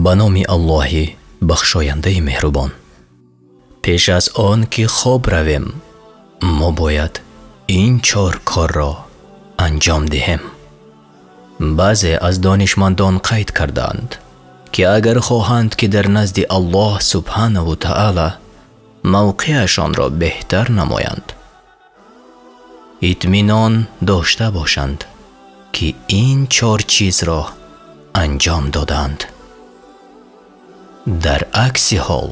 Ба номи Аллоҳи бахшояндаи меҳрубон. Пеш аз он ки хоб равем, мо бояд ин чор корро анҷом диҳем. Баъзе аз донишмандон қайд кардаанд, ки агар хоҳанд, ки дар назди Аллоҳ субҳанаву таъала мавқеашонро беҳтар намоянд, итминон дошта бошанд, ки ин чор чизро анҷом додаанд. Дар акси ҳол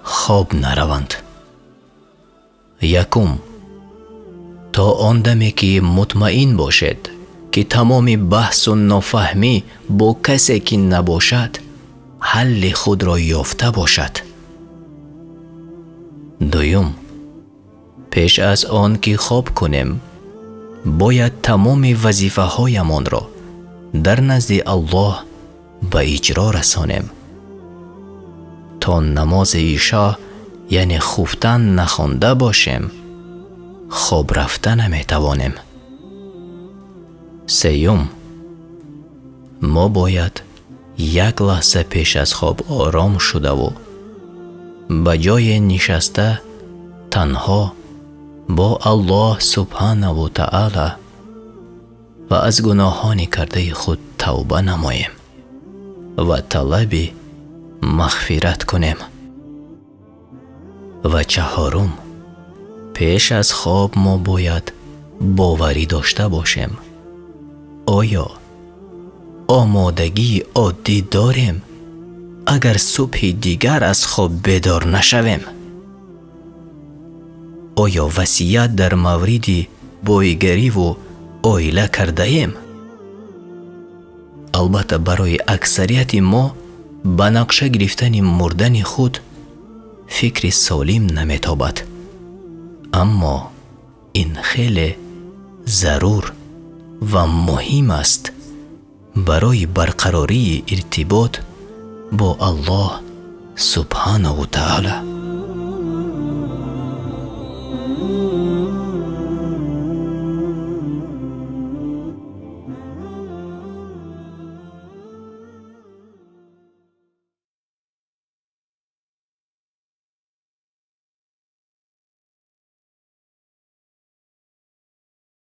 хоб нараванд. Якум, то он даме ки мутмаин бошед, ки тамоми баҳсу нофаҳмӣ бо касе ки набошад, ҳалли худро ёфта бошад. Дуюм, пеш аз он ки хоб кунем, бояд тамоми вазифаҳоямонро дар назди Аллоҳ ба иҷро расонем. То намози ишо, яъне хуфтан нахонда бошем, хоб рафта наметавонем. Сеюм, мо бояд як лаҳза пеш аз хоб ором шудаву ба ҷои нишаста танҳо бо Аллоҳ субҳанаву таъала ва аз гуноҳони кардаи худ тавба намоем ва талаби мағфират кунем. Ва чаҳорум, пеш аз хоб мо бояд боварӣ дошта бошем. Оё омодагии оддӣ дорем, агар субҳи дигар аз хоб бедор нашавем? Оё васият дар мавриди боигариву оила кардаем? Албатта, барои аксарияти мо ба нақша гирифтани мурдани худ фикри солим наметобад. Аммо ин хеле зарур ва муҳим аст барои барқарории иртибот бо Аллоҳ субҳанаву таъала.